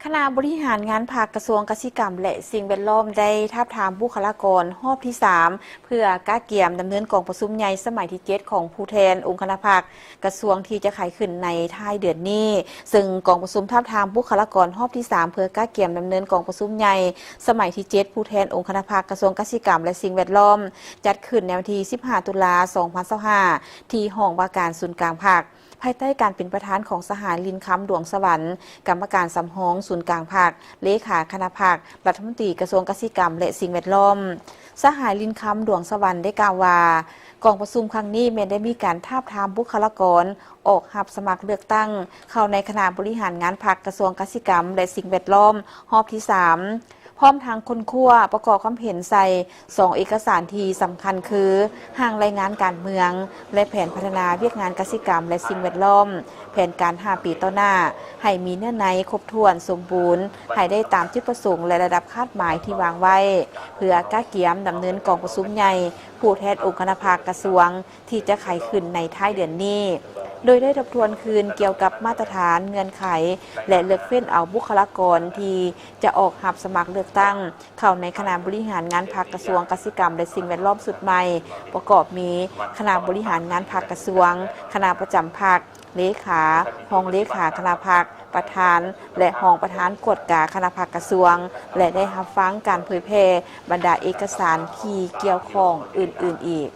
ຄະນະບໍລິຫານງານພັກ ກະຊວງກະສິກຳ ແລະ ສິ່ງແວດລ້ອມ ໄດ້ທາບທາມບຸກຄະລາກອນຮອບທີສາມ ເພື່ອກະກຽມດຳເນີນກອງປະຊຸມໃຫຍ່ສະໄໝທີເຈັດ ຂອງຜູ້ແທນອົງຄະນະພັກກະຊວງ ທີ່ຈະໄຂຂຶ້ນໃນທ້າຍເດືອນນີ້. ເຊິ່ງກອງປະຊຸມທາບທາມບຸກຄະລາກອນຮອບທີສາມ ເພື່ອກະກຽມດຳເນີນກອງປະຊຸມໃຫຍ່ສະໄໝທີເຈັດ ຜູ້ແທນອົງຄະນະພັກກະຊວງກະສິກຳ ແລະ ສິ່ງແວດລ້ອມ ຈັດຂຶ້ນໃນວັນທີສິບຫ້າ ຕຸລາ ສອງພັນຊາວຫ້າ ທີ່ຫ້ອງວ່າການສູນກາງພັກ ພາຍໃຕ້ການເປັນປະທານຂອງສະຫາຍ ລິນຄຳ ດວງສະຫວັນ ກຳມະການສຳຮອງສູນກາງພັກ, ເລຂາຄະນະພັກ, ລັດຖະມົນຕີກະຊວງກະສິກຳ ແລະ ສິ່ງແວດລ້ອມ. ສະຫາຍ ລິນຄຳ ດວງສະຫວັນ ໄດ້ກ່າວວ່າ ກອງປະຊຸມຄັ້ງນີ້ແມ່ນໄດ້ມີການທາບທາມບຸກຄະລາກອນອອກຮັບສະໝັກເລືອກຕັ້ງ ເຂົ້າໃນຄະນະບໍລິຫານງານພັກກະຊວງກະສິກຳ ແລະ ສິ່ງແວດລ້ອມ ຮອບທີສາມ ພ້ອມທັງຄົ້ນຄວ້າປະກອບຄວາມເຫັນໃສ່ສອງເອກະສານທີ່ສຳຄັນຄື ຮ່າງລາຍງານການເມືອງ ແລະ ແຜນພັດທະນາວຽກງານກະສິກຳ ແລະ ສິ່ງແວດລ້ອມ ແຜນການຫ້າປີຕໍ່ໜ້າ ໃຫ້ມີເນື້ອໃນຄົບຖ້ວນສົມບູນ ໃຫ້ໄດ້ຕາມຈຸດປະສົງ ແລະ ລະດັບຄາດໝາຍທີ່ວາງໄວ້ ເພື່ອກະກຽມດຳເນີນກອງປະຊຸມໃຫຍ່ຜູ້ແທນອົງຄະນະພັກກະຊວງ ທີ່ຈະໄຂຂຶ້ນໃນທ້າຍເດືອນນີ້ ໂດຍໄດ້ທົບທວນຄືນກ່ຽວກັບມາດຕະຖານ, ເງື່ອນໄຂ ແລະ ເລືອກເຟ້ນເອົາບຸກຄະລາກອນທີ່ຈະອອກຮັບສະໝັກເລືອກຕັ້ງ ເຂົ້າໃນຄະນະບໍລິຫານງານພັກກະຊວງກະສິກຳ ແລະ ສິ່ງແວດລ້ອມຊຸດໃໝ່ ປະກອບມີຄະນະບໍລິຫານງານພັກກະຊວງ, ຄະນະປະຈຳພັກ, ເລຂາ, ຮອງເລຂາຄະນະພັກ, ປະທານ ແລະ ຮອງປະທານກວດກາຄະນະພັກກະຊວງ ແລະ ໄດ້ຮັບຟັງການເຜີຍແຜ່ບັນດາເອກະສານທີ່ກ່ຽວຂ້ອງອື່ນໆອີກ.